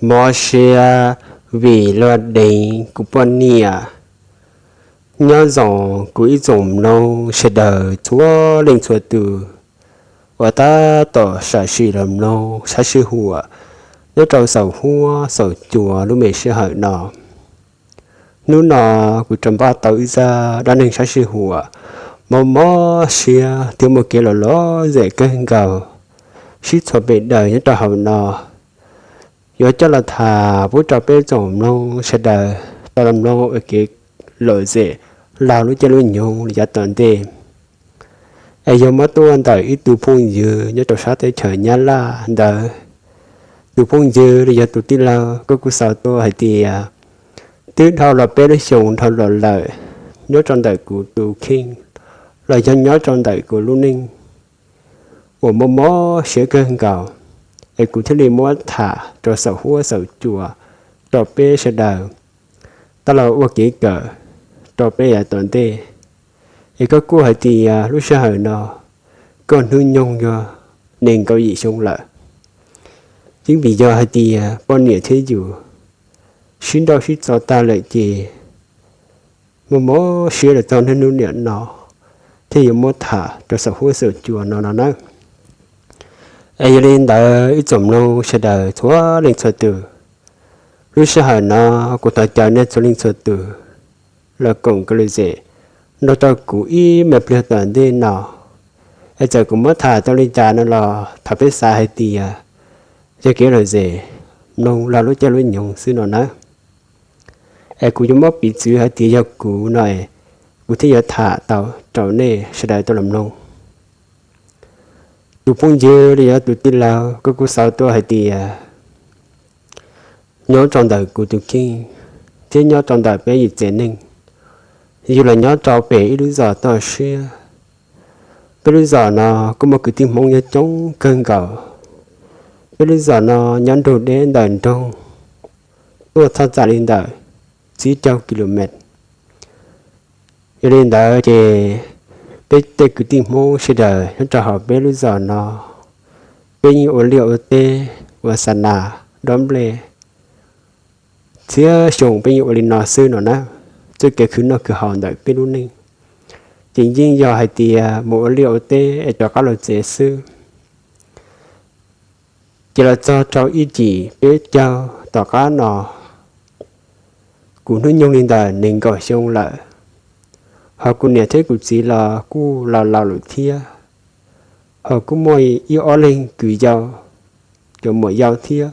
Mob siab vim luag deev kuv poj niam. Nyob zoo kuv ib tsoom mloog sawv daws txhua leej txhua tus uas tab tom sam sim los mloog sab sij huam nyob rau saum huab saum cua lub me sij hawm no. Hnub no kuv rov npaj tau ib zaj dab neeg sab sij huam mob mob siab thiab muaj kev lom lom zem kawg nkaus sib txhua pem daws nyob rau hauv no. Yuav coj los tham pub rau peb tsoom mloog sawv daws tau los mloog ua kev lom zem laug lub caij lub nyoog li yav tom ntej. Es yog muab tuaj ntawm ib tug phooj ywg nyob rau sab teb chaws Nyab Laj ntawd. Tus phooj ywg los yog tus tij laug koj kuj xav tuaj hais tias twb dhau los peb lub xyoos dhau los lawm, nyob rau ntawm kuv tus kheej los yog nyob rau ntawm kuv lub neej uas mob mob siab kawg nkaus, es kuv thiaj li muab tham rau saum huab saum cua rau peb sawv daws tau los ua kev kawm rau peb yav tom ntej. Es koj kuj hais tias lub sij hawm no koj hnub nyoog yog nees nkaum yim xyoo lawm. Yeej vim yog hais tias poj niam thiab yus sib nrauj sib txo tag lawm ces muaj mob siab los txog niaj hnub niam no thiaj yuav muab tham rau saum huab saum cua no no nawb. Es yog li ntawd ib tsoom mloog sawv daws txhua leej txhua tus, lub sij hawm no kuv thov caw nej txhua leej txhua tus los koom kev lom zem nrog rau kuv ib me pliag tom ntej no. Es txawm kuv muab tham tau li cas no los thov peb xav hais tias yog kev lom zem mloog laug lub caij lub nyoog xwb no nawb. Es kuv yuav muab piv txwv hais tias yog kuv no es kuv thiaj yuav tham tau rau nej sawv daws tau los mloog. Tus phooj ywg los yog tus tij laug koj kuj xav tuaj hais tias nyob rau ntawm kuv tus kheej thiab nyob rau ntawm peb yim tsev neeg, yus los nyob rau pem ib lub zos toj siab. Peb lub zos no kuj muaj kwv tij Hmoob nyob coob kawg nkaus. Peb lub zos no nyob nrug deb ntawm nroog tuaj txog txam li ntawm tsib caug kilomev. Yog li ntawd ces peb tej kwv tij Hmoob sawv daws nyob rau hauv peb lub zos no, peb yeej ua liaj ua teb, ua xa nas, dob nplej, txhia xyoo peb yeej ua li no xwb no na. Txoj kev khwv noj khwv haus ntawm peb lub neej ces yeej yog hais tias mus ua liaj ua teb es rov qab los tsev xwb. Ces los txog rau ib cim peb caug tom qab no, kuv hnub nyoog li ntawm nees nkaum xyoo lawm, ho kuv niam thiab kuv txiv los kuj laus laus lawm thiab, ho kuj muaj ib ob leeg kwv yau, cov muam yau thiab,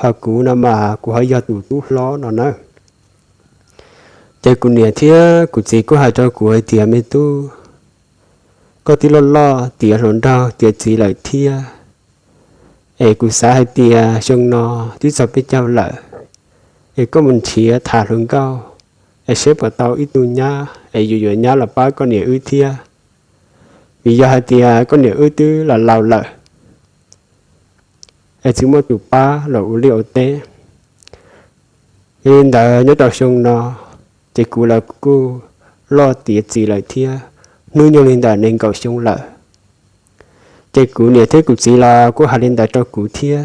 ho kuv no mas kuv ho yog tus tub hlob no na. Ces kuv niam thiab kuv txiv kuj hais rau kuv hais tias me tub, koj twb loj loj tiav hluas nraug tiav txiv lawm thiab, es kuv xav hais tias xyoo no twb txog peb caug lawm, es koj mus nrhiav tham hluas nkauj es seb puas tau ib tug nyab es yuav yuav nyab los pab koj niam wb thiab, vim yog hais tias koj niam wb twb laus laus lawm es tsis muaj tus pab los ua liaj ua teb. Yog li ntawd nyob rau xyoo no ces kuv los kuj loj tiav txiv lawm thiab, hnub nyoog li ntawm nees nkaum xyoo lawm. Ces kuv niam thiab kuv txiv los kuj hais li ntawd rau kuv thiab,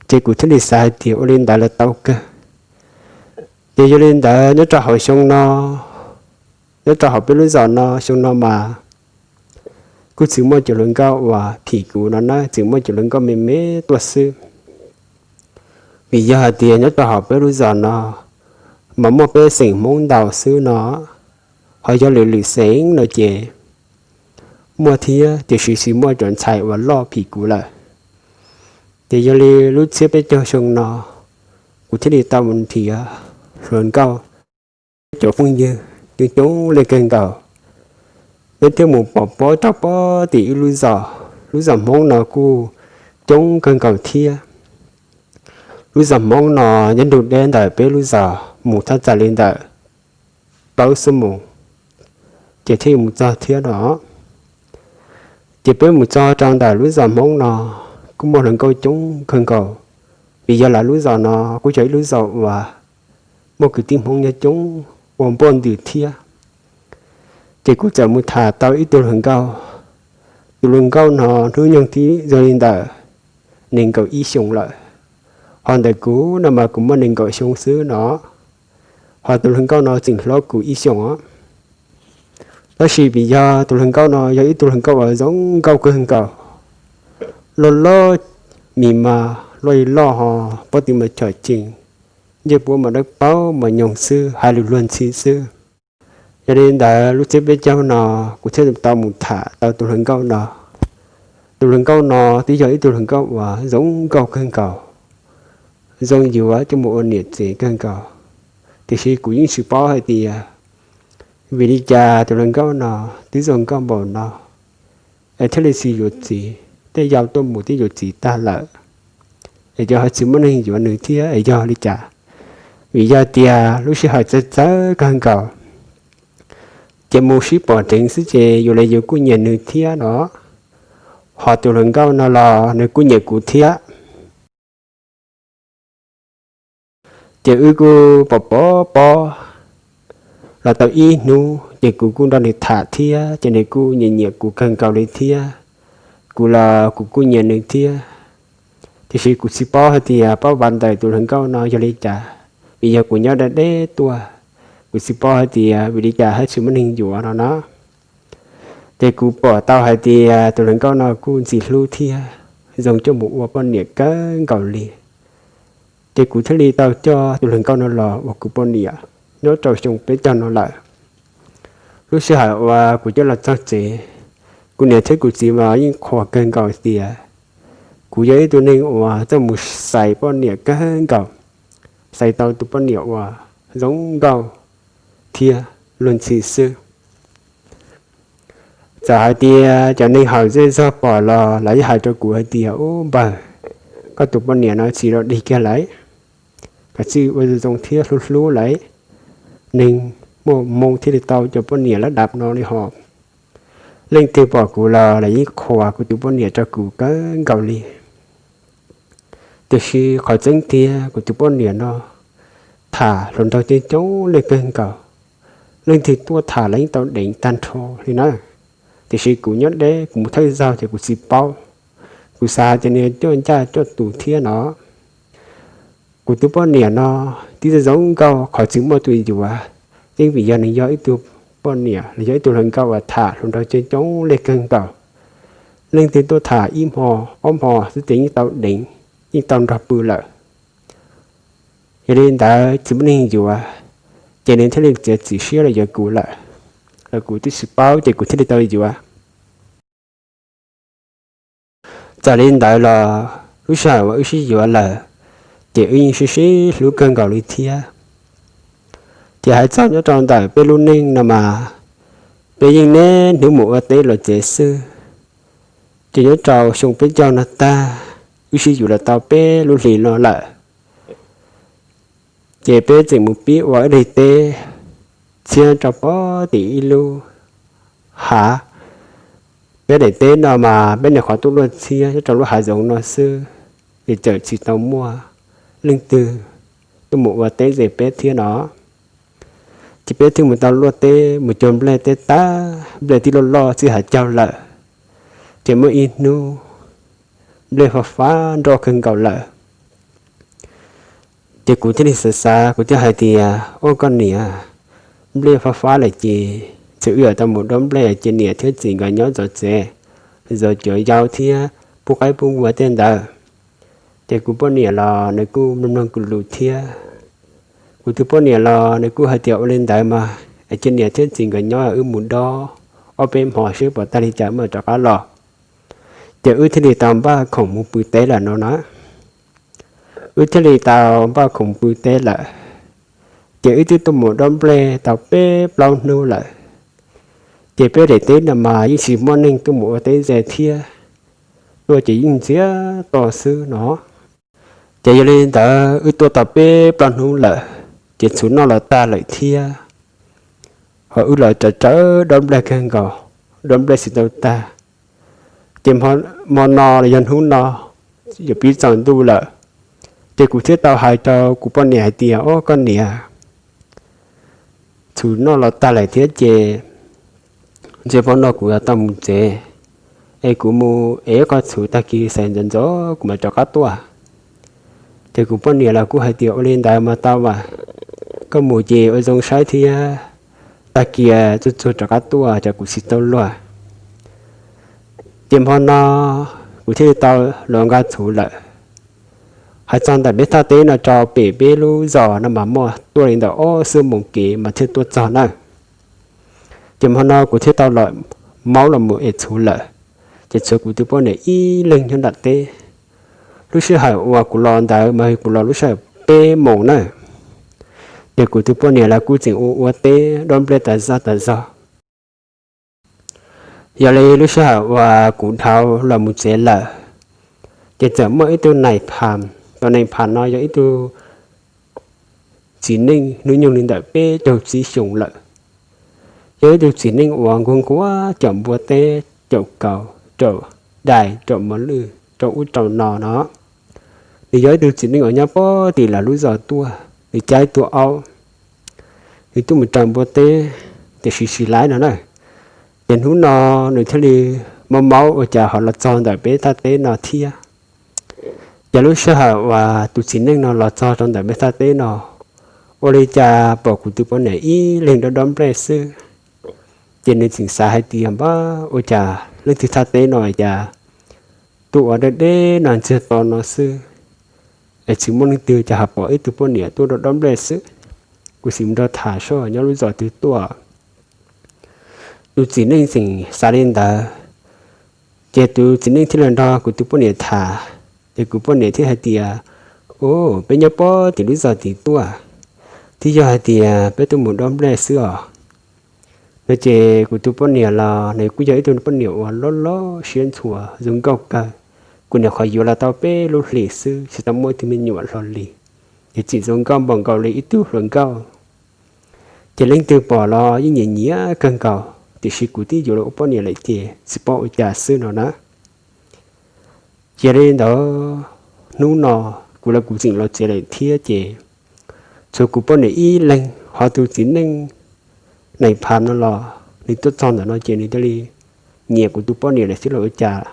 ces kuv thiaj li xav hais tias ua li ntawd los tau kawg. Ces yog li ntawd nyob rau hauv xyoo no, nyob rau hauv peb lub zos no xyoo no mas kuj tsis muaj cov hluas nkauj uas phim kuv no na, tsis muaj cov hluas nkauj me me tuaj xwb. Vim yog hais tias nyob rau hauv peb lub zos no mas muaj peb xeem Hmoob ntau xwb no, ho yog lwm lwm xeem no ces muaj thiab, tiam sis tsis muaj cov ntxhais uas loj phim kuv lawm. Ces yog li lub txhiab peb caug xyoo no kuv thiaj li tau mus nrhiav hluas nkauj, peb cov phooj ywg coob coob leej kawg nkaus, peb thiaj mus pom pob rau pob tim ib lub zos. Lub zos Hmoob no kuj coob kawg nkaus thiab. Lub zos Hmoob no nyob nrug deb ntawm peb lub zos mus thaj tsam li ntawm plaub xuab moos ces thiaj mus txog thiab no. Ces peb mus txog rau ntawm lub zos Hmoob no kuj muaj hluas nkauj coob kawg nkaus, vim yog lawv lub zos no kuj yog ib lub zos uas muaj kwv tij Hmoob nyob coob ua npuaj ntws thiab. Ces kuv txawm mus tham tau ib tug hluas nkauj. Tus hluas nkauj no hnub nyoog twb yog li ntawm nees nkaum ib xyoos lawm, Ho ntawm kuv no mas kuv muaj nees nkaum xyoo xwb no, ho tus hluas nkauj no tseem hlob kuv ib xyoos os. Tab sis vim yog tus hluas nkauj no yog ib tug hluas nkauj uas zoo nkauj kawg nkaus, loj loj, mis mas loj li loj ho, pob tw mas chom cees, ncej puab mas dawb paug mas nyoos xwb, hais lus luag ntxhi xwb. Yog li ntawd lub tsiab peb caug no kuv thiaj tau mus tham tau tus hluas nkauj no. Tus hluas nkauj no twb yog ib tug hluas nkauj uas zoo nkauj kawg nkaus, zoo yuav coj mus ua niam tsev kawg nkaus. Tiam sis kuv yeej tsis paub hais tias vim li cas tus hluas nkauj no twb zoo nkauj npaum no es thiaj li tsis yuav txiv, tej yau tuaj mus twb yuav txiv tag lawm es cov ho tsis muaj neeg yuav nws thiab es yog li cas. Vim yog tias lub sij hawm txawv txawv kawg nkaus, ces mus sib pom dheev xwb ces yuav li yus kuj nyiam nws thiab no, ho tus hluas nkauj no los nws kuj nyiam kuv thiab. Ces wb kuj pom pom pob los tau ib hnub ces kuv kuj nrog nws tham thiab ces nws kuj nyiam nyiam kuv kawg nkaus li thiab, kuv los kuv kuj nyiam nws thiab. Tiam sis kuv tsis paub hais tias pob vas ntawm tus hluas nkauj no yog li cas, vim yog kuv nyob deb deb tuaj, kuv tsis paub hais tias vim li cas thiaj tsis muaj neeg yuav no na. Ces kuv pom tau hais tias tus hluas nkauj no kuj ntxim hlub thiab zoo coj mus ua poj niam kawg nkaus li. Ces kuv thiaj li tau coj tus hluas nkauj no los ua kuv poj niam nyob rau xyoo peb caug no lawm. Lub sij hawm uas kuv coj los txog tsev, kuv niam thiab kuv txiv mas yeej qhuas kawg nkaus tias kuv yog ib tug neeg uas txawj mus xaiv poj niam kawg nkaus, xaiv tau tus poj niam uas zoo nkauj thiab luag ntxhi xwb. Txawm hais tias cov neeg hauv zej zog pom los lawv yeej hais rau kuv hais tias, ub npawg, koj tus poj niam no tsis dog dig kiag lawm, kav tsij ua zoo thiab hlub hlub lawm, neeg muaj hmoo thiaj li tau cov poj niam lab dab no li hos. Leej twg pom kuv los lawv yeej qhuas kuv tus poj niam rau kuv kawg nkaus li. Tiam sis qhov tseeb tiag kuv tus poj niam no tham hluas nraug coob coob leej kawg nkaus, leej twg tuaj tham los yeej tau deev tag nrho li na. Tiam sis kuv nyob deb kuv mus thawj zaug ces kuv tsis paub, kuv xav hais tias nws coj ncaj coj tus thiab no. Kuv tus poj niam no twb zoo nkauj qhov tsis muaj tus yuav, yeej vim yog nws yog ib tug poj niam los yog ib tug hluas nkauj uas tham hluas nraug coob coob leej kawg nkaus. Leej twg tuaj tham ib hmo ob hmo xwb ces yeej tau deev, yeej tau nrog pw lawm. Yog li ntawd tsis muaj neeg yuav, ces nws thiaj li txiav txim siab los yuav kuv lawm, los kuv twb tsis paub ces kuv thiaj li tau yuav. Txawm li ntawd los lub sij hawm uas wb sib yuav lawm, ces wb yeej sib sib hlub kawg nkaus li thiab. Ces hais txog nyob rau ntawm peb lub neej no mas, peb yeej niaj hnub mus ua teb los tsev xwb. Ces nyob rau xyoo peb caug no tag, wb sib yuav los tau peb lub hlis no lawm, ces peb tseem mus pib ua ib daim teb txhiab rau pem tim ib lub hav. Peb daim teb no mas peb nyuam qhuav tuaj luaj txhiab nyob rau lub hav zoov no xwb, ces txawm tsis tau muaj leej twg tuaj mus ua teb ze peb thiab no. Ces peb thiaj mus tau luaj teb mus cog nplej teb tag, nplej twb loj loj txij hav caug lawm, ces muaj ib hnub nplej fab fab nroj kawg nkaus lawm. Ces kuv thiaj li xav xav, kuv thiaj hais tias, ua koj niam, nplej fab fab lawm ces txawm wb yuav tau mus dob nplej ces niam thiab txiv nkawd nyob zov tsev, zov cov yau thiab pub qaib pub npua tej ntawd. Ces kuv poj niam los nws kuj mloog mloog kuv lus thiab. Kuv tus poj niam los nws kuj hais tias ua li ntawd mas es cia niam thiab txiv nkawd nyob, wb mus dob ob peb hmo seb puas tag li cas mam rov qab los. Ces wb thiaj li tau npaj khoom mus pw teb lawm no na. Wb thiaj li tau npaj khoom pw teb lawm, ces wb twb tuaj mus dob nplej tau peb plaub hnub lawm. Ces peb daim teb no mas yeej tsis muaj neeg tuaj mus ua teb ze thiab, tuaj ces yeej ntxias to xwb no. Ces yog li ntawd wb tuaj tau peb plaub hnub lawm, ces txhuv noj los tag lawm thiab, ho wb los tsawv tsawv dob nplej kawg nkaus, dob nplej tsis tau tag. Ces hmo no los yog hnub no yuav pib tsaus ntuj lawm, ces kuv thiaj tau hais rau kuv poj niam hais tias, ua koj niam, txhuv noj los tag lawm thiab ces ntshe hmo no kuv yuav tau mus tsev, es kuv mus ev qhov txhuv tag kis xav ntxov ntxov kuv mam rov qab tuaj. Ces kuv poj niam los kuj hais tias, ua li ntawd mas tau mas, koj mus ces ua zoo saib thiab, tag kis txuag txuag rov qab tuaj ces kuv tsis tau luag. Ces hmo no kuv thiaj li tau los nqa txhuv lawm. Hais txog ntawm peb thaj teb no rau pem peb lub zos no mas muaj tuaj li ntawm ob xuab moos kev mas thiaj tuaj txog na. Ces hmo no kuv thiaj tau los maub los mus es txhuv lawm, ces tshuav kuv tus poj niam ib leeg nyob nram teb. Lub sij hawm uas kuv los ntawd mas kuv los lub sij hawm peb moos na, ces kuv tus poj niam los kuj tseem ua ua teb dob nplej tas zog tas zog. Yog li lub sij hawm uas kuv dhau los mus tsev lawm, ces txawm muaj ib tug nais phas, tus nais phas no yog ib tug txiv neej hnub nyoog li ntawm peb caug tsib xyoos lawm. Yog ib tug txiv neej uas nquag nquag caum npua teb, caum kaus, caum dais, caum mos lwj rau ub rau no no. Nws yog ib tug txiv neej uas nyob pem tim lawv lub zos tuaj, nws caij ib tug aub, nws tuaj mus raws npua teb, tiam sis tsis laib no na. Ces hnub no nws thiaj li maub maub ua cas ho los txog ntawm peb thaj teb no thiab. Ces lub sij hawm uas tus txiv neej no los txog rau ntawm peb thaj teb no, ua li cas pom kuv tus poj niam ib leeg dob dob nplej xwb. Ces nws tseem xav hais tias, npab, ua cas leej twg thaj teb no cas tuaj ua deb deb no ntxiag to no xwb, es tsis muaj leej twg, cas ho pom ib tug poj niam tuaj dob dob nplej xwb. Kuv sim mus nrog tham saib nyob lub zos twg tuaj. Tus txiv neej tseem xav li ntawd, ces tus txiv neej thiaj li nrog kuv tus poj niam tham. Ces kuv poj niam thiaj hais tias, o, peb nyob pem tim lub zos tim tuaj, thiab yog hais tias peb tuaj mus dob nplej xwb os. No ces kuv tus poj niam los nws kuj yog ib tug poj niam uas loj loj siab ntxhua zoo nkauj kawg. Kuv nyuam qhuav yuav los tau peb lub hlis xwb, tsis tau muaj ib tug me nyuam hlo li, ces tseem zoo nkauj npaum nkaus li ib tug hluas nkauj. Ces leej twg pom los yeej nyiam nyiam kawg nkaus, tiam sis kuv twb yuav los ua poj niam lawm ces tsis paub ua cas xwb no na. Ces li ntawd, hnub no kuv los kuv tseem los tsev lawm thiab ces tshuav kuv poj niam ib leeg, ho tus txiv neej nais phas no los nws tuaj txog ntawm no ces nws thiaj li nyiam kuv tus poj niam lawm xwb los ua cas,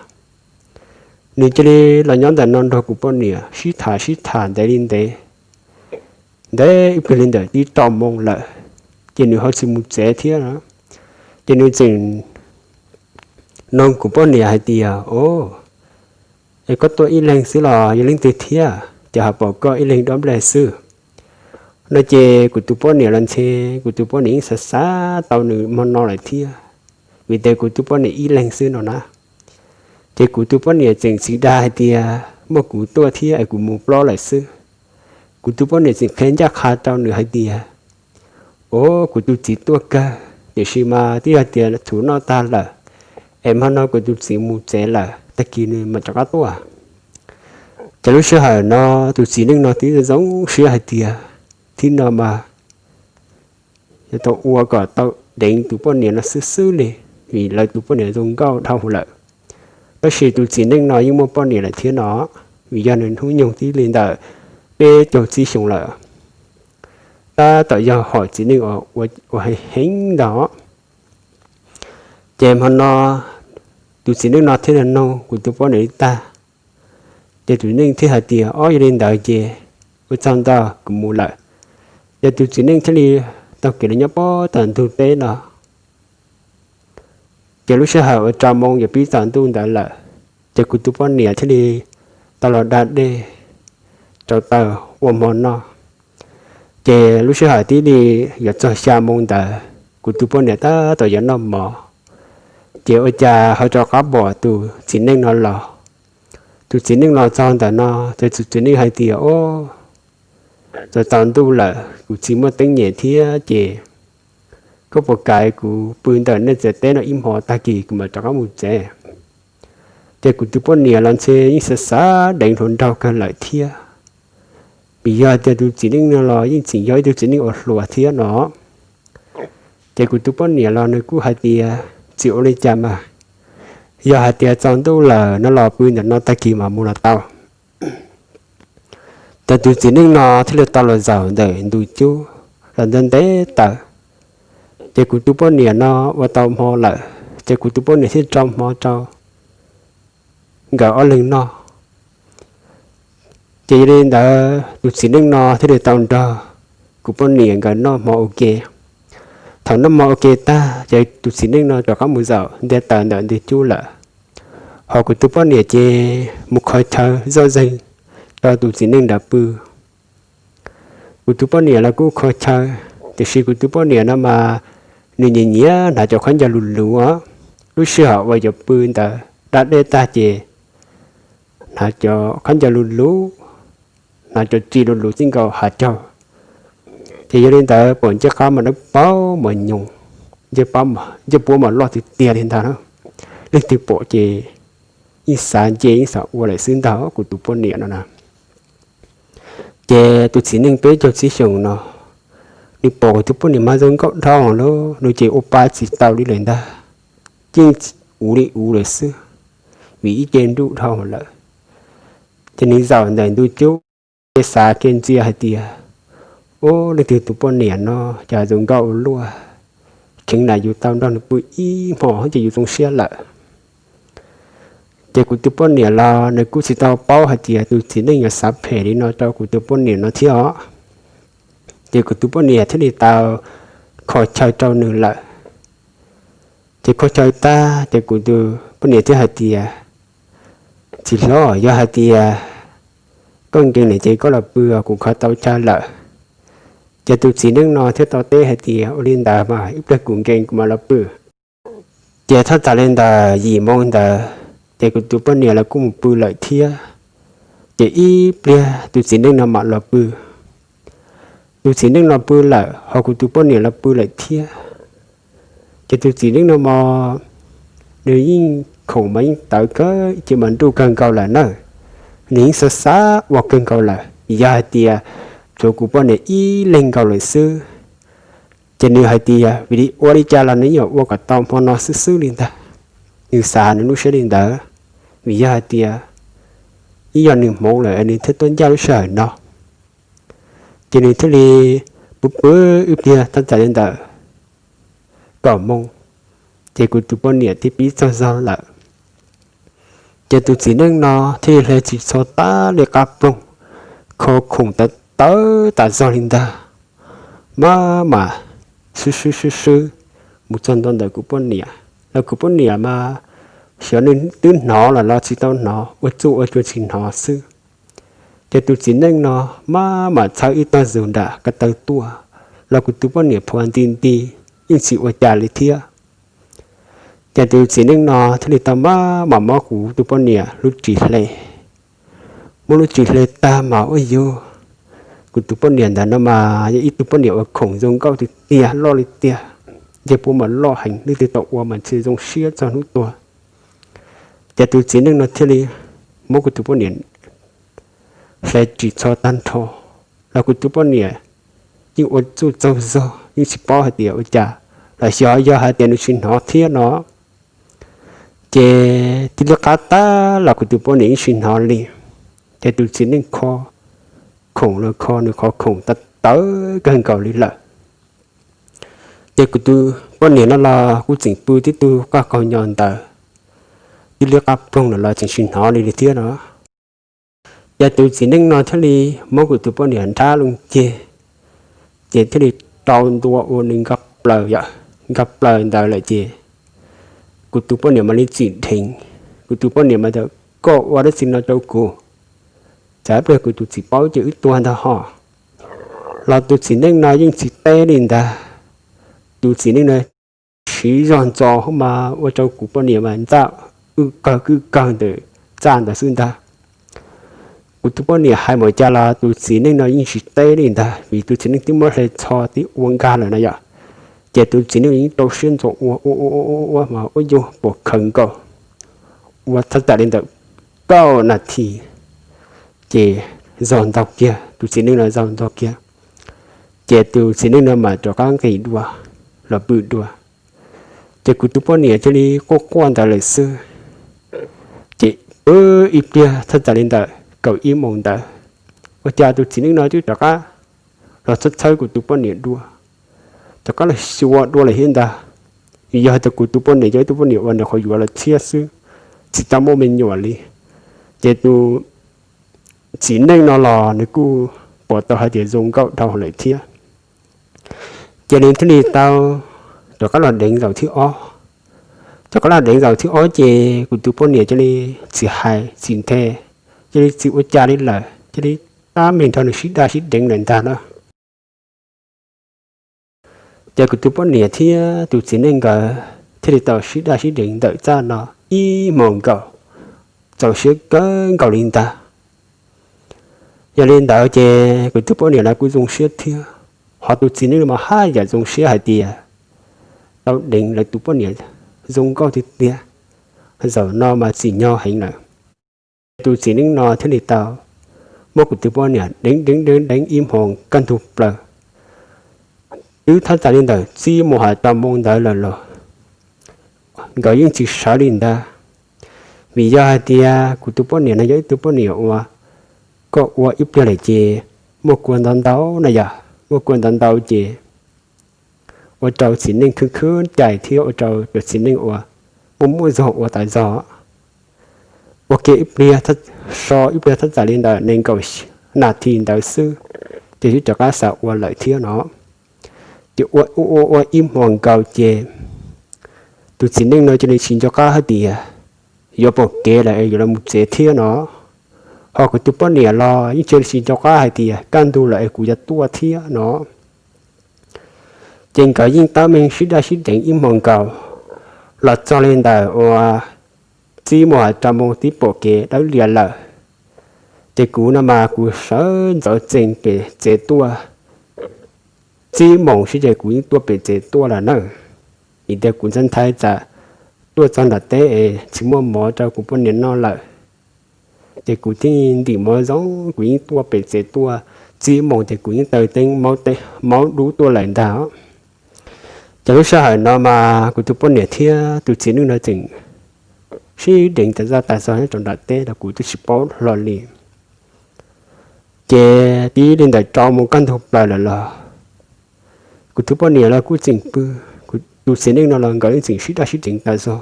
nws cia li los nyob ntawm no nrog kuv poj niam sib tham sib tham ntev li ntev, ntev ib pliag li ntawm tib rau moos lawm, ces nws ho tsis mus tsev thiab. Ces nws tseem nug kuv poj niam hais tias, o, es koj tuaj ib leeg xwb los yog leej twg thiab, ces ho pom koj ib leeg dob nplej xwb? No ces kuv tus poj niam los ntshe, kuv tus poj niam yeej xav xav tau nws hmo no lawm thiab, vim tias kuv tus poj niam ib leeg xwb no na. Ces kuv tus poj niam tseem tsis dag hais tias muaj kuv tuaj thiab es kuv mus plob lawm xwb. Kuv tus poj niam tseem qhia ncaj qha rau nws hais tias, o, kuv tus txiv tuaj kawg, tiam sis mas twb yog tias txhuv noj tag lawm, es hmo no kuv tus txiv mus tsev lawm, tag kis nws mam rov qab tuaj. Ces lub sij hawm no tus txiv neej no twb zoo siab hais tias, thib no mas yuav tau ua kom tau deev tus poj niam no xwb xwb li, vim lawv tus poj niam zoo nkauj dhau lawm. Tab sis tus txiv neej no yeej muaj poj niam lawm thiab no, vim yog nws hnub nyoog twb li ntawm peb caug tsib xyoos lawm, tab tom yog hom txiv neej uas ua heev ntag. Ces hmo no tus txiv neej no thiaj li nug kuv tus poj niam li tag, ces tus neej thiaj hais tias, o, yog li ntawd ces ua tsaug ntau, kuv mus lawm. Ces tus txiv neej thiaj li taug kev los nyob pem tom ntug teb no. Ces lub sij hawm uas rau moos yuav pib tsaus ntuj ntawd lawm, ces kuv tus poj niam thiaj li tau los da dej rau taws ua hmo noj. Ces lub sij hawm tib li yuav txog xya moos ntawd, kuv tus poj niam tab tom yuav noj mov, ces ua cas ho rov qab pom tus txiv neej no los. Tus txiv neej los txog ntawm no, ces tus txiv neej hais tias, o, txog tsaus ntuj lawm, kuv tsis muaj teeb nyem thiab ces koj puas kam kuv pw ntawm nej tsev teb no ib hmo, tag kis kuv mam rov qab mus tsev? Ces kuv tus poj niam los ntshe yeej xav xav deev hluas nraug kawg lawm thiab, vim yog tias tus txiv neej no los yeej tseem yog ib tug txiv neej uas hluas thiab no. Ces kuv tus poj niam los nws kuj hais tias, tsis ua li cas mas, yog hais tias tsaus ntuj lawm no los pw ntawm no, tag kis mam mus los tau. Ces tus txiv neej no thiaj li tau los zaum ntawm ntug cub los ntev ntev taws. Ces kuv tus poj niam no ua tau hmo lawm, ces kuv tus poj niam thiaj rau hmo rau nkawd ob leeg noj. Ces yog li ntawd tus txiv neej no thiaj li tau nrog kuv poj niam nkawd noj hmo ua ke. Thaum noj hmo ua ke tag ces tus txiv neej no rov qab mus zaum ntiav taws ntawm ntug cub lawm, ho kuv tus poj niam ces mus kho chaw zoj zeeg rau tus txiv neej ntawd pw. Kuv tus poj niam los kuj kho chaw, tiam sis kuv tus poj niam no mas nws nyiam nyiam hnav cov khaub ncaws luv luv os. Lub sij hawm uas yuav pw ntawd da dej tag ces hnav cov khaub ncaws luv luv, hnav cov tsis luv luv txij nkaus hav caug. Ces yog li ntawd pom ncej qab mas dawb paug mas nyoos, ncej puab mas loj tiag tiag li ntag. Leej twg pom ces yeej xav nce yeej xav ua lawm xwb ntag kuv tus poj niam no na. Ces tus txiv neej peb caug txhiab xyoo no, nws pom kuv tus poj niam mas zoo nkauj dhau lawm, nws ces ua pa tsis tau li lawm ntag, yeej uv li uv lawm xwb, vim ib ce nruj dhau lawm. Ces nws zaum ntawm ntug cub, ces xav kiag ntxias hais tias, Ub, leej twg tus poj niam no cas zoo nkauj ua luaj, kheev lam yus tau nrog nws pw ib hmos ces yus zoo siab lawm. Ces kuv tus poj niam los nws kuj tsis tau paub hais tias tus txiv neej yuav xav phem li no rau kuv tus poj niam no thiab os. Ces kuv tus poj niam thiaj li tau kho chaw rau nws lawm. Ces kho chaw tag ces kuv tus poj niam thiaj hais tias, Txiv hlob, yog hais tias koj nkees lawm ces koj los pw, kuv kho tau chaw lawm. Ces tus txiv neej no thiaj tau teb hais tias, Ua li ntawd mas ib pliag kuv nkees kuv mam los pw. Ces txog tas li ntawm yim moo ntawd ces kuv tus poj niam los kuj mus pw lawm thiab. Ces ib pliag tus txiv neej no mam los pw. Tus txiv neej no pw lawm ho kuv tus poj niam los pw lawm thiab. Ces tus txiv neej no mas nws yeej khoom mas yeej tawv kawg ces mas nruj kawg nkaus lawm na. Nws yeej xav xav ua kawg nkaus lawm, yog hais tias tshuav kuv poj niam ib leeg nkaus lawm xwb. Ces nws hais tias vim li ua li cas los nws yuav ua kom tau hmo no xwb xwb li ntag. Nws xav nws lub siab li ntawd, vim yog hais tias ib yog nws hmoov lawm nws thiaj tuaj ncaj lub sij hawm no. Ces nws thiaj li pw pw ib pliag txog li ntawm kaum moo, ces kuv tus poj niam thiaj pib tsaug zog lawm. Ces tus txiv neej no thiaj li hle tsis txhob tab li qab ploog, kho khoom tawv tawv tas zog li ntag, maj mam swb swb swb swb mus txog ntua ntawm kuv poj niam. Los kuv poj niam mas xyov nws twb hnov los los tsis tau hnov, ua txuj ua cua tsis hnov xwb. Ces tus txiv neej no maj mam txhawb ib tog zug nram ko taw tuaj, los kuv tus poj niam phuav nti nti, yeej tsis ua cas li thiab. Ces tus txiv neej no thiaj li tau maj mam muab kuv tus poj niam lub ris hle. Muab lub ris hle tag mas ua yug, kuv tus poj niam ntawd no mas yog ib tug poj niam uas khoom zoo nkauj tiag tiag, loj li tiag, ncej puab mas loj heev, leej twg tau ua mas ntshe zoo siab txog hnub tuag. Ces tus txiv neej no thiaj li muab kuv tus poj niam hle ris txhob tag nrho, los kuv tus poj niam yeej ua txuj tsaug zog, yeej tsis paub hais tias ua cas, los xyov yog hais tias nws tsis hnov thiab no. Ces tib lub qab tag los kuv tus poj niam yeej tsis hnov li. Ces tus txiv neej kho khoom los kho nws qhov khoom tawv tawv kawg nkaus li lawm. Ces kuv tus poj niam no los kuj tseem pw tib tug qaj qaug nyo ntawd, tib lub qab ploog los los tseem tsis hnov li li thiab no. Ces tus txiv neej no thiaj li muab kuv tus poj niam nrab loo ceg, ces thiaj li rau ntua ua nws nkag plaws, nkag plaws ntawd lawm ces kuv tus poj niam mam li tsim dheev. Kuv tus poj niam mas tias, Koj ua dab tsi no rau kuv? Tsam ib pliag kuv tus txiv paub ces wb tuag ntag ho. Los tus txiv neej no yeej tsis teb li ntag. Tus txiv neej no siv zog ntxo hauv mas ua rau kuv poj niam mas ntsaj wb kawg kwj kawg ntawm txaj ntawd xwb ntag. Kuv tus poj niam hais npaum cas los tus txiv neej no yeej tsis teb li ntag, vim tus txiv neej twb muab hle txho twb ua nkag lawm na yom. Ces tus txiv neej yeej rau siab ntxo ua ua ua ua ua mas ua yug puas khawv nkaus, ua txog tam li ntawm kaum nas this, ces zog ntog kiag, tus txiv neej no zog ntog kiag. Ces tus txiv neej no mas rov qab nqis dua los pw dua. Ces kuv tus poj niam cia li quaj quaj ntawd lawm xwb. Ces pw ib pliag txog tam li ntawm kaum ib moos ntawd, ua cas tus txiv neej no twb rov qab los txhawb txhawb kuv tus poj niam dua, rov qab los xyuas dua lawm thiab ntag. Yog hais tias kuv tus poj niam yog ib tug poj niam uas nws qhov yuav los tshiab xwb, tsis tau muaj me nyuam li, ces tus txiv neej no los nws kuj pom tau hais tias zoo nkauj dhau lawm thiab. Ces nws thiaj li tau rov qab los deev zaum thib ob. Rov qab los deev zaum thib ob ces kuv tus poj niam cia li tsis hais tsis nthe, cia li tsis ua cas li lawm, cia li tab meeg nrog nws sib daj sib deev lawm ntag na. Ces kuv tus poj niam thiab tus txiv neej nkawd thiaj li tau sib daj sib deev ntawm txaj no ib hmos nkaus, txaus siab kawg nkaus li ntag. Yog li ntawd ces kuv tus poj niam los kuj zoo siab thiab, ho tus txiv neej mas haj yam zoo siab hais tias tau deev lawv tus poj niam zoo nkauj tiag tiag, zaum no mas tsim nyog heev lawm. Tus txiv neej no thiaj li tau muab kuv tus poj niam deev deev deev deev ib hmos kaj ntug plaws, twb thaj tsam li ntawm txij mus hais rau moo ntawd lawm los nkawd yeej tsis sawv li ntag. Vim yog hais tias kuv tus poj niam no yog ib tug poj niam uas koj ua ib pliag lawm ces muaj kua ntau ntau na yom, muaj kua ntau ntau ces ua rau txiv neej khwb khwb cai thiab ua rau cov txiv neej uas muaj muaj zog ua tas zog. Ua ke ib pliag, so ib pliag thaj tsam li ntawm nees nkaum nas this ntawd xwb, ces twb rov qab xav ua lawm thiab no. Ces ua ua ua ib hmos nkaus ces tus txiv neej no cia li tsis nco qab hais tias yuav pom kev lawm es yuav los mus tsev thiab no. Ho kuv tus poj niam los yeej cia li tsis nco qab hais tias kaj ntug lawm es kuv yuav tuaj thiab no. Ces nkawd yeej tab meeg sib daj sib deev ib hmos nkaus los txog li ntawm uas txij mus hais rau moo twb pom kev dawb lias lawm. Ces kuv no mas kuv sawv ntxov txees pem tsev tuaj, txij moos sib ces kuv yeej tuaj pem tsev tuaj lawm na. Vim tias kuv ntxhab nthaib tas tuaj txog nram teb es tsis muaj mov rau kuv poj niam noj lawm, ces kuv thiaj ntim mov zoo, kuv yeej tuaj pem tsev tuaj, txij moos ces kuv yeej taws teeb maub dub tuaj lawm ntag. Ces lub sij hawm no mas kuv tus poj niam thiab tus txiv neej no tseem sib deev tas zaj tas zog nyob rau nram teb los kuv twb tsis paub hlo li. Ces tib li ntawm rau mus kaj ntug plaws lawm los kuv tus poj niam los kuj tseem pw, tus txiv neej no los nkawd yeej tseem sib daj sib deev tas zog.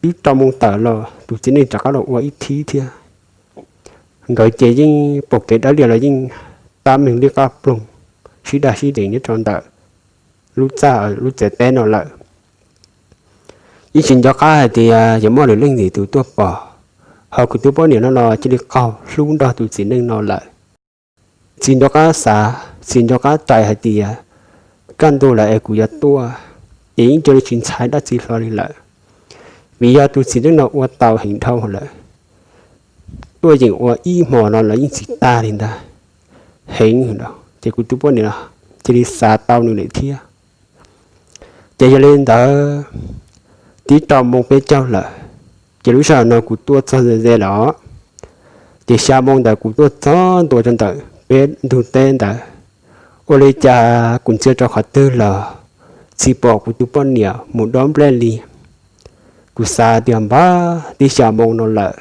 Twb rau mus tawm los tus txiv neej rov qab los ua ib thib thiab. Nkawd ces yeej pom kev dawb lias los yeej tab meeg liab qab ploog, sib daj sib deev nyob rau ntawm lub txaj lub tsev teb no lawm. Yeej tsis nco qab hais tias yuav muaj lwm leej twg tus tuaj pom, ho kuv tus poj niam no los cia li qaug hlub nrog tus txiv neej no lawm. Tsis nco qab xav, tsis nco qab rais hais tias kaj ntug lawm es kuv yuav tuaj, ces yeej cia li tsis ntshai dab tsi hlo li lawm. Vim yog tus txiv neej no ua tau heev dhau lawm, tuaj yeem ua ib hmos no los yeej tsis tag li ntag, heev. Ces kuv tus poj niam cia li xav tau nws lawm thiab. Ces yog li ntawd, tib rau moo peb caug lawm, ces lub sij hawm no kuv tuaj txog ze ze lawm, ces xya moo ntawd kuv tuaj txog ntua rau ntawm peb ntug teb ntawd. Ua li cas kuv ntsia rau qhov twg los tsis pom kuv tus poj niam mus dob nplej li. Kuv xav tias npab tib xya moo no lawm,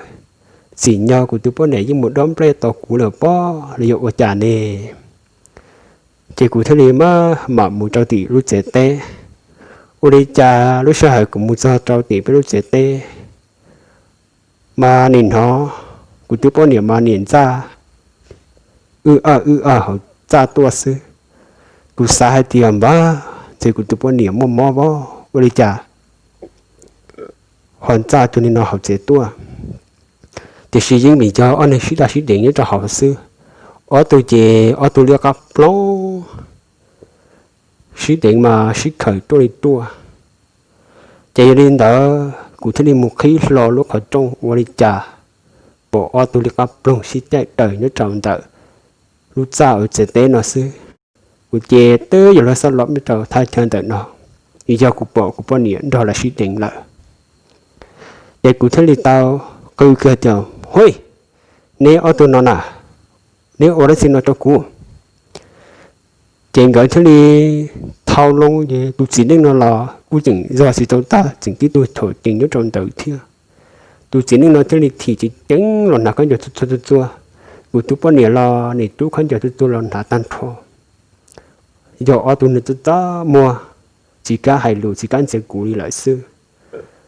tsim nyog kuv tus poj niam yeej mus dob nplej tau kuv lawm pob los yog ua cas ne. Ces kuv thiaj li maj mam mus rau tim lub tsev teb. Ua li cas lub sij hawm kuv mus txog rau tim peb lub tsev teb, mas nim hnov kuv tus poj niam mas niam ntxaj wb awj wb awj hauv txaj tuaj xwb. Kuv xav hais tias npab ces kuv tus poj niam muaj mob pob, ua li cas ho ntxaj cuag li no hauv tsev tuaj. Tiam sis yeej vim yog ob neeg sib daj sib deev nyob rau hauv xwb, ob tug ces ob tug liab qab ploog, sib deev mas sib khaws ruaj li ruaj. Ces yog li ntawd kuv thiaj li mus qhib hlo lub qhov rooj ua li cas pom ob tug liab qab ploog sib caij daws nyob rau ntawm lub txaj uas tsev teb no xwb. Kuv ces twb yuav luag xauj los nyob rau thaj chaw ntawm no, vim yog kuv pom kuv poj niam nrog lawv sib deev lawm. Ces kuv thiaj li tau qw kiag tias, Hwj, neb ob tug no na, neb ua dab tsi no rau kuv? Ces nkawd thiaj li thau loo, ces tus txiv neej no los kuj tseem zog tsis tau tag, tseem tib tug thaum ceev nyob rau ntawd thiab. Tus txiv neej no thiaj li thim ceev ceev los hnav khaub ncaws txua txua txua. Kuv tus poj niam los nim rub khaub ncaws txua txua los hnav tag nrho. Yog ob tug neeg txaj txaj muag, tsis kam hais lus tsis kam ntxias kuv li lawm xwb.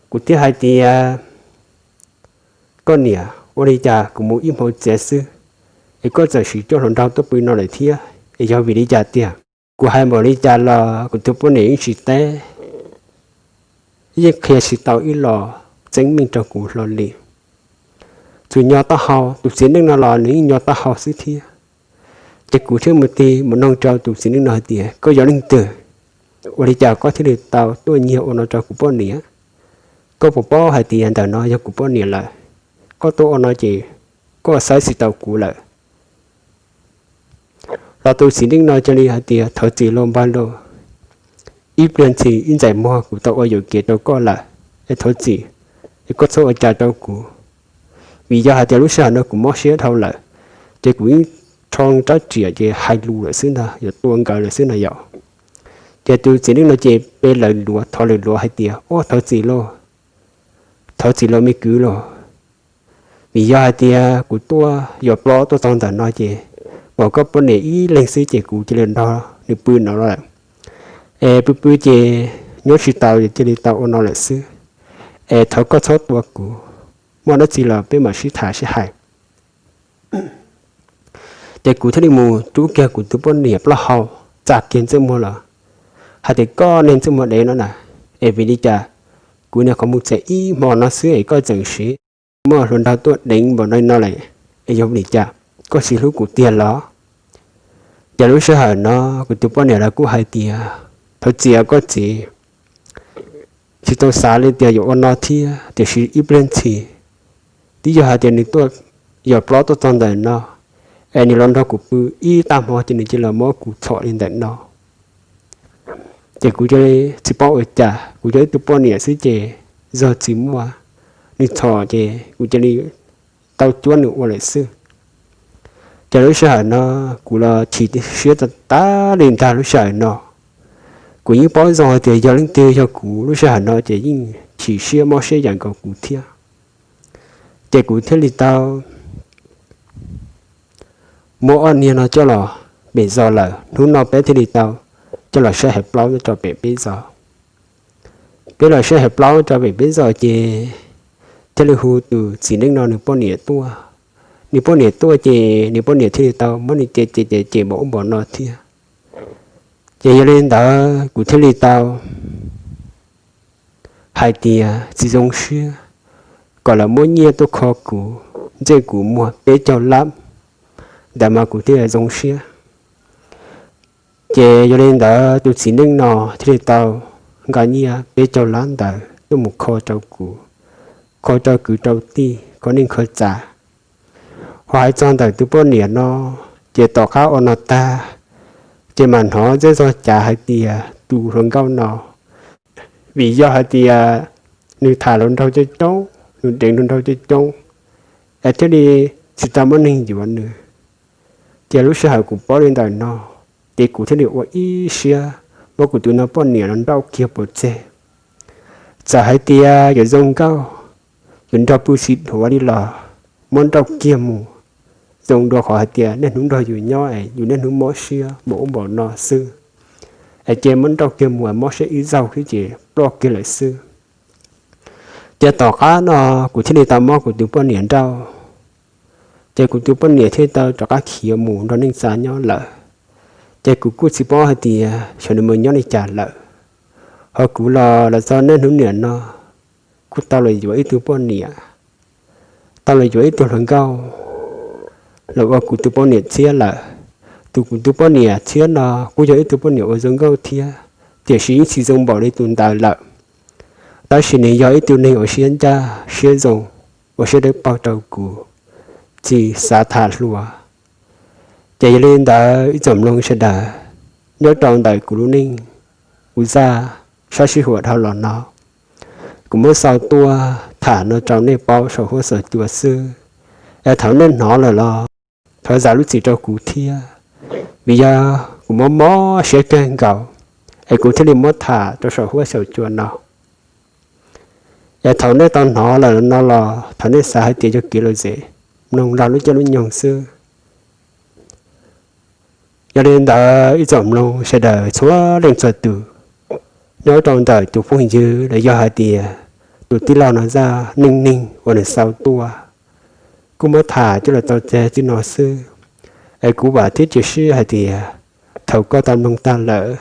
Kuv thiaj hais tias, Koj niam, ua li cas kuv mus ib hmo txiav xwb, es koj txawm siv coj hluas nraug tuaj pw no lawm thiab, es yog vim li cas tiag? Kuv hais npaum li cas los kuv tus poj niam yeej tsis teb, yeej qhia tsis tau ib los tseeb meej rau kuv hlo li. Txawm nyo taub hau, tus txiv neej no los nws yeej nyo taub hau xwb thiab. Ces kuv thiaj mus tig mus noog rau tus txiv neej no hais tias, koj yog leej twg? Ua li cas koj thiaj li tau tuaj nyiag ua no rau kuv poj niam? Koj puas paub hais tias ntawm no yog kuv poj niam lawm? Koj tuaj ua no ces koj xaiv tsis tau kuv lawm. Los tus txiv neej no cia li hais tias, thov txim lauj npawg lauj, ib pliag ntshis ib ntxais muag kuv tau ua yuam kev rau koj lawm, es thov txim, es koj txhob ua cas rau kuv. Vim yog hais tias lub sij hawm no kuv mob siab dhau lawm, ces kuv yeej rho rab riam ces hais lus lawm xwb ntag, yuav tua nkawd lawm xwb no yom. Ces tus txiv neej no ces pe lawv luav, thov lawv luav hais tias, ua thov txim lauj, thov txim lauj me kwv lauj, vim yog hais tias kuv tuaj yos plaub tuaj txog ntawm no ces pom koj poj niam ib leeg xwb ces kuv cia li nrog nws pw no lawm. Es pw pw ces nyob tsis tau, cia li tau ua no lawm xwb. Es thov koj txhob tua kuv, muaj dab tsi los peb mam sib tham sib hais. Ces kuv thiaj li mus rub kiag kuv tus poj niam plaub hau, txav kiag ntsej muag los hais tias, koj niag ntsej muag dev no na, es vim li cas kuv niag qhov muag txeem ib hmo no xwb es koj tseem siv muaj hluas nraug tuaj deev npaum no no lawm, es yog vim li cas koj tsis hlub kuv tiag los? Ces lub sij hawm no kuv tus poj niam lawv kuj hais tias, thov txim koj txiv, tsis tau xav li tias yuav ua no thiab, tiam sis ib pliag ntshis twb yog hais tias nws tuaj yos plaub tuaj txog ntawm no, es nws los nrog kuv pw ib tag hmo ces nws cia li los muab kuv txhom li ntawm no. Ces kuv cia li tsis paub ua cas, kuv yog ib tug poj niam xwb ces zog tsis muaj, nws txhom ces kuv cia li tau cuab nws ua lawm xwb. Ces lub sij hawm no kuv los chim siab tas tas li ntag lub sij hawm no. Kuv yeej paub zoo hais tias yog leej twg yog kuv lub sij hawm no ces yeej chim siab mob siab yam nkaus kuv thiab. Ces kuv thiaj li tau muab ob niag no coj los pem zos lawm, hnub no peb thiaj li tau coj los saib hais plaub rau pem peb zos. Peb los saib hais plaub rau pem peb zos ces thiaj li hu tus txiv neej no nws poj niam tuaj. Nws poj niam tuaj ces nws poj niam thiaj li tau muab nws cem cem cem cem npaum ub npaum no thiab. Ces yog li ntawd kuv thiaj li tau hais tias tsis zoo siab, kom lawv muab nyiaj tuaj kho kuv, ntsej kuv muag peb caug lab ntawd mas kuv thiaj zoo siab. Ces yog li ntawd tus txiv neej no thiaj li tau nqa nyiaj peb caug lab ntawd tuaj mus kho rau kuv, kho rau kwv rau tij, kho neej kho tsav. Ho hais txog ntawm tus poj niam no, ces tom qab ua no tag, ces mam hnov zej zog cav hais tias tus hluas nkauj no, vim yog hais tias nws tham hluas nraug coob coob, nws deev hluas nraug coob coob, es thiaj li tsis tau muaj neeg yuav nws. Ces lub sij hawm kuv paub li ntawm no, ces kuv thiaj li ua ib siab muab kuv tus no poj niam no nrauj kiag pov tseg. Txawm hais tias yuav zoo nkauj, yuav nrog pw sib dhuav li los muab nrauj kiag mus, zoo dua qhov hais tias niaj hnub nrog yus nyob es yus niaj hnub mob siab npaum ub npaum no xwb. Es ces muab nrauj kiag mus mob siab ib zaug xwb ces ploj kiag lawm xwb. Ces tom qab no kuv thiaj li tau muab kuv tus poj niam nrauj, ces kuv tus poj niam thiaj tau rov qab khiav mus nrog neej tsa nyob lawm. Ces kuv kuj tsis paub hais tias xyov nws mus nyob li cas lawm. Ho kuv los los txog niaj hnub niam no kuj tau los yuav ib tug poj niam, tau los yuav ib tug hluas nkauj los ua kuv tus poj niam tshiab lawm. Tus kuv tus poj niam tshiab no kuj yog ib tug poj niam uas zoo nkauj thiab, tiam sis yeej tsis zoo npaum li tus ntawd lawm. Tab sis nws yog ib tug neeg uas siab ncaj siab zoo, ua siab dawb paug rau kuv, tsis xav tham hluas. Ces yog li ntawd ib tsoom mloog sawv daws, nyob rau ntawm kuv lub neej, kuv zaj sab sij huam dhau los no, kuv muab xaus tuaj tham no rau nej paub saum huab saum cua xwb. Es thaum nej hnov lawm los thov zam lub txim rau kuv thiab, vim yog kuv mob mob siab kawg nkaus, es kuv thiaj li muab tham rau saum huab saum cua no. Es thaum nej tau hnov lawm no los thov nej xav hais tias yog kev lom zem, mloog lag lub caij lub nyoog xwb. Yog li ntawd ib tsoom mloog sawv daws txhua leej txhua tus, nyob rau ntawm tus phooj ywg los yog hais tias tus tij laug no zaj neej neeg uas nws xaus tuaj, kuj muab tham coj los txog tseg txij no xwb. Es kuv vam thiab cia siab hais tias thaum koj tau mloog tag lawm,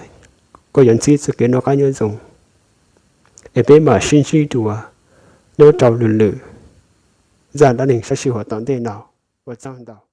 koj yuav ntsib txoj kev noj qab nyob zoo. Es peb mam sib ntsib dua nyob rau lwm lwm zaj dab neeg sab sij huam tom ntej no. Ua tsaug ntau.